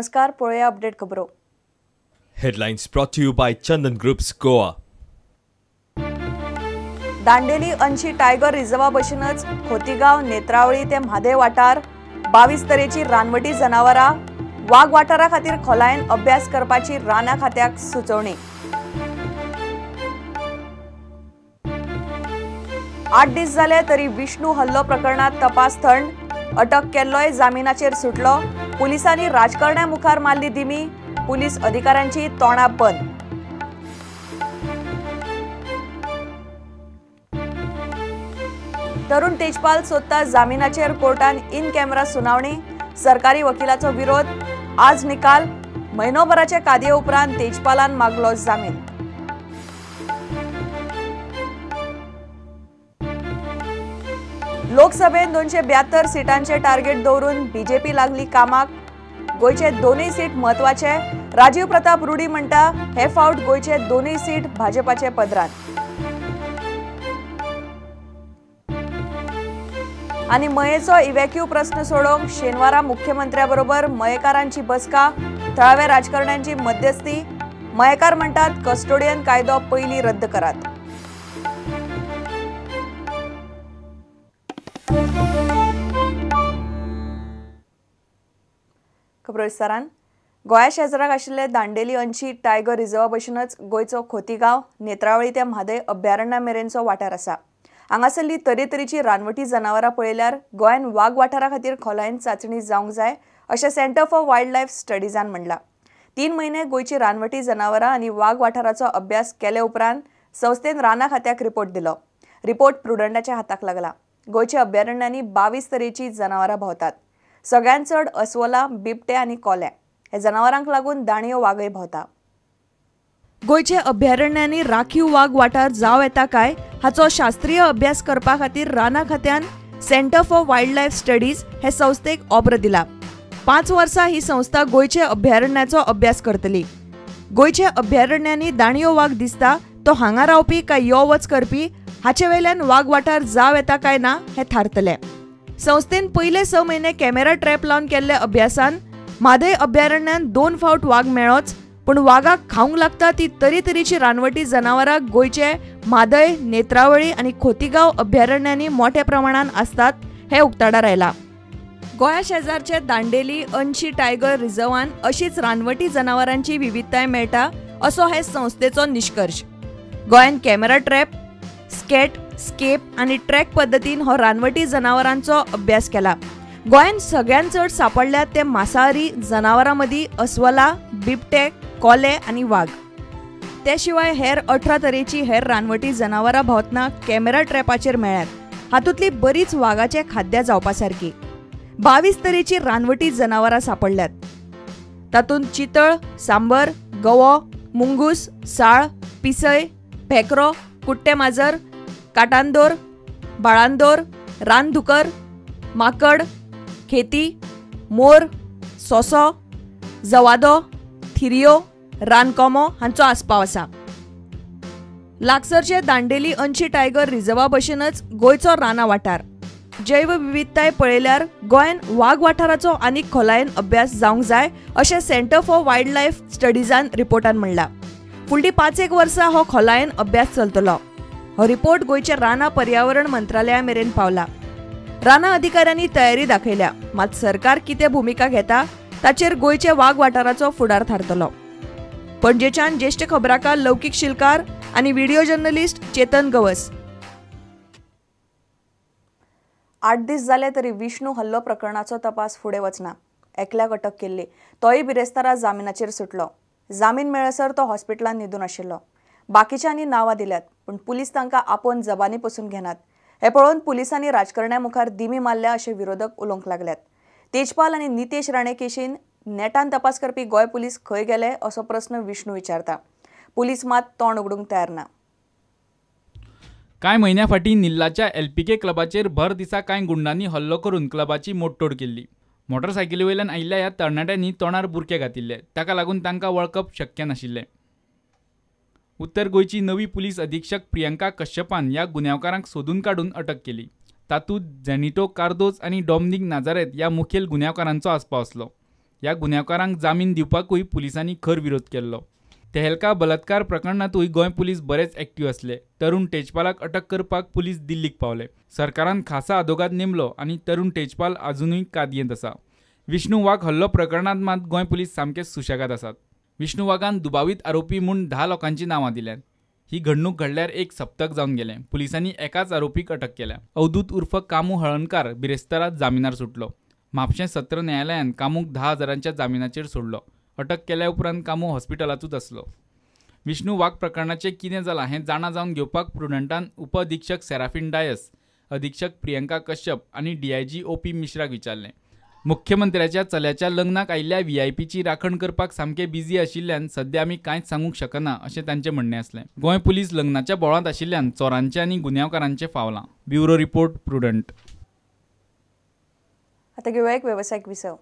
नमस्कार, पळोवया अपडेट खबरो. Headlines brought to you by Chandan Groups Goa. Dandeli Anshi tiger रिझर्वा भशेनच Khotigao, Netravali ते म्हादय वाठार 22 तरेची रानवटी जनावरां वाग वाठारा खातीर खोलायेन अभ्यास करपाची रानां खात्याक सुचोवणी. 8 दीस जाले तरी विष्णू हल्लो प्रकरणात तपास थंड, अटक केल्लोय जामिनाचेर सुटलो. पुलिसांनी राजकारण्या मुखार मारली दिमी, पुलीस अधिकाऱ्यांची तोंडां बंद. तरुण तेजपाल सोदता जामिनाचेर कोर्टान इन कॅमेरा सुनावणी, सरकारी वकिलाचो विरोध, आज निकाल. म्हयनोभराचे कादये उपरांत तेजपालान मागलो जामीन. लोकसभेत 272 सिटांचे टार्गेट दवरून बीजेपी लागली कामाक. गोंयचे दोनूय सीट म्हत्वाचे, राजीव प्रताप रुडी म्हणटा हे फावट गोंयचे दोनूय सीट भाजपाचे पदरात. आनी मयेचो इव्हॅक्यू प्रस्न सोडोवंक शेनवारा मुख्यमंत्र्या बरोबर मयेकारांची बसका, थळाव्या राजकारण्यांची मध्यस्थी. मयेकार म्हणटात कस्टोडियन कायदो पयलीं रद्द करात. खबरो विस्तारान. गोंया शेजराक आशिल्ले दांडेली अंशी टायगर रिझर्वा भशेनच गोंयचो खोतीगांव, नेत्रावळी ते म्हादय अभयारण्या मेरेनचो वाठार आसा. हांगासरली तरेतरेची रानवटी जनावरां पळयल्यार गोंयान वाग वाठारा खातीर खोलायेन चांचणी जावंक जाय अशें सेंटर फॉर वायल्ड लायफ स्टडीजान म्हणलां. 3 म्हयने गोंयची रानवटी जनावरां आनी वाग वाठाराचो अभ्यास केले उपरांत संस्थेन रानां खात्याक रिपोर्ट दिलो. रिपोर्ट प्रुडंटाच्या हाताक लागला. गोंयच्या अभयारण्यांनी 22 तरेची जनावरां भोंवतात. सगळ्यांत चड अस्वला, बिबटे आनी कोले हे जनावरांक लागून दाणयो वागय भोंवता. गोंयच्या अभयारण्यांनी राखीव वाग वाठार जावं येता काय हाचो शास्त्रीय अभ्यास करपा खातीर रानां खात्यान centre for wild life studies हे संस्थेक ऑब्र दिला. 5 वर्सां ही संस्था गोंयच्या अभयारण्याचो अभ्यास करतली. गोंयच्या अभयारण्यांनी दाणयो वाग दिसता तो हांगा रावपी काय यो वच करपी हाचे वेल्यान वाग वाठार जावं येता काय ना हें थारतलें. संस्थेन पयले 6 म्हयने कॅमेरा ट्रॅप लावन केल्ल्या अभ्यासान म्हादय अभयारण्यांत 2 फावट वाग मेळ्ळोच, पूण वागाक खावंक लागता ती तरेतरेची रानवटी जनावरां गोंयचे म्हादय, नेत्रावळी आनी खोतीगांव अभयारण्यांनी मोठ्या प्रमाणान आसतात हें उक्ताडार आयलां. गोंया शेजारचे दांडेली अंशी टायगर रिझर्वान अशीच रानवटी जनावरांची विविधताय मेळटा असो हे संस्थेचो निश्कर्श. गोंयान कॅमेरा ट्रॅप, स्केट, स्केप आनी ट्रॅक पद्दतीन हो रानवटी जनावरांचो अभ्यास केला. गोंयान सगळ्यांत चड सांपडल्यात ते मांसाहारी जनावरां मदीं अस्वला, बिबटे, कोले आनी वाग. ते शिवाय हेर 18 तरेची हेर रानवटी जनावरां भोंवतना कॅमेरा ट्रॅपाचेर मेळ्ळ्यात. हातूंतली बरीच वागाचे खाद्या जावपा सारकी. 22 तरेची रानवटी जनावरां सांपडल्यात. तातूंत चितळ, सांबर, गवो, मुंगूस, साळ, पिसय, भेकरो, कुट्टे माजर, काटांदोर, बाळांदोर, रानदुकर, माकड, खेती, मोर, सोसो, जवादो, थिरियो, रानकोमो हांचो आस्पाव आसा. लागसरचे दांडेली अंशी टायगर रिझर्वा भशेनच गोंयचो रानां वाठार. जैवविविधताय पळयल्यार गोंयान वाग वाठाराचो आनीक खोलायेन अभ्यास जावंक जाय अशें सेंटर फॉर वायल्ड लायफ स्टडीजान रिपोर्टान म्हणलां. फुडलीं 5-1 वर्सां हो खोलायेन अभ्यास चलतलो. हो रिपोर्ट गोंयच्या रानां पर्यावरण मंत्रालया मेरेन पावला. रानां अधिकाऱ्यांनी तयारी दाखयल्या, मात सरकार कितें भुमिका घेता ताचेर गोंयच्या वाग वाठाराचो फुडार थारतलो. पणजेच्यान ज्येश्ठ खबराकार लौकीक शिलकार आनी व्हिडिओ जर्नलिस्ट चेतन गवस. 8 दीस जाले तरी विष्णू हल्लो प्रकरणाचो तपास फुडें वचना. एकल्याक अटक केल्ली, तोय बिरेस्तारा जामिनाचेर सुटलो. जामीन मेळसर तो हॉस्पिटलांत न्हिदून आशिल्लो. बाकीच्यांनी नांवां दिल्यात, पूण पुलीस तांकां आपोवन जबानी पसून घेनात. हें पळोवन पुलिसांनी राजकारण्या मुखार दिमी मारल्या अशें विरोधक उलोवंक लागल्यात. तेजपाल आनी नितेश राणे केशीन नेटान तपास करपी गोंय पुलीस खंय गेले असो प्रस्न विष्णू विचारता. पुलीस मात तोंड उगडूंक तयार ना. कांय म्हयन्या फाटीं निल्लाच्या एलपीके क्लबाचेर भर दिसा कांय गुंडांनी हल्लो करून क्लबाची मोडतोड केल्ली. मोटरसायकली वयल्यान आयिल्ल्या ह्या तरणाट्यांनी तोंडार बुरके घातिल्ले, ताका लागून तांकां वळखप शक्य नाशिल्लें. उत्तर गोंयची नवी पुलीस अधीक्षक प्रियंका कश्यपान ह्या गुन्यांवकारांक सोदून काडून अटक केली. तातूंत झॅनिटो कार्दोज आनी डॉमनीक नाझारेथ ह्या मुखेल गुन्यांवकारांचो आस्पाव आसलो. ह्या गुन्यांवकारांक जामीन दिवपाकूय पुलिसांनी खर विरोध केल्लो. तेहलका बलात्कार प्रकरणांतूय गोंय पुलीस बरेच एक्टिव्ह आसले. तरुण तेजपालाक अटक करपाक पुलीस दिल्लीक पावले. सरकारान खासा आदोगाद नेमलो आनी तरुण तेजपाल आजुनूय कादयेंत आसा. विष्णू वाघ हल्लो प्रकरणांत मात गोंय पुलीस सामके सुशेगाद आसात. विष्णू वाघान दुबावीत आरोपी म्हूण 10 लोकांची नांवां दिल्यात. ही घडणूक घडल्यार एक सप्तक जावन गेलें. पुलिसांनी एकाच आरोपीक अटक केल्या. अवधूत उर्फ कामू हळणकार बिरेस्तारा जामिनार सुटलो. म्हापशें सत्र न्यायालयान कामूक 10,000 जामिनाचेर सोडलो. अटक केल्या उपरांत कामू हॉस्पिटलांतूच आसलो. विष्णू वाघ प्रकरणाचें कितें जालां हें जाणा जावन घेवपाक प्रुडंटान उप अधीक्षक सेराफीन डायस, अधीक्षक प्रियंका कश्यप आनी DIG OP मिश्राक विचारलें. मुख्यमंत्र्याच्या चल्याच्या लग्नाक आयिल्ल्या VIPची राखण करपाक सामके बिझी आशिल्ल्यान सद्या आमी कांयच सांगूंक शकना अशें तांचें म्हणणें आसलें. गोंय पुलीस लग्नाच्या बोळांत आशिल्ल्यान चोरांचें आनी गुन्यांवकारांचें फावलां. Bureau report, Prudent. आतां घेवया एक वेवसायीक विसव.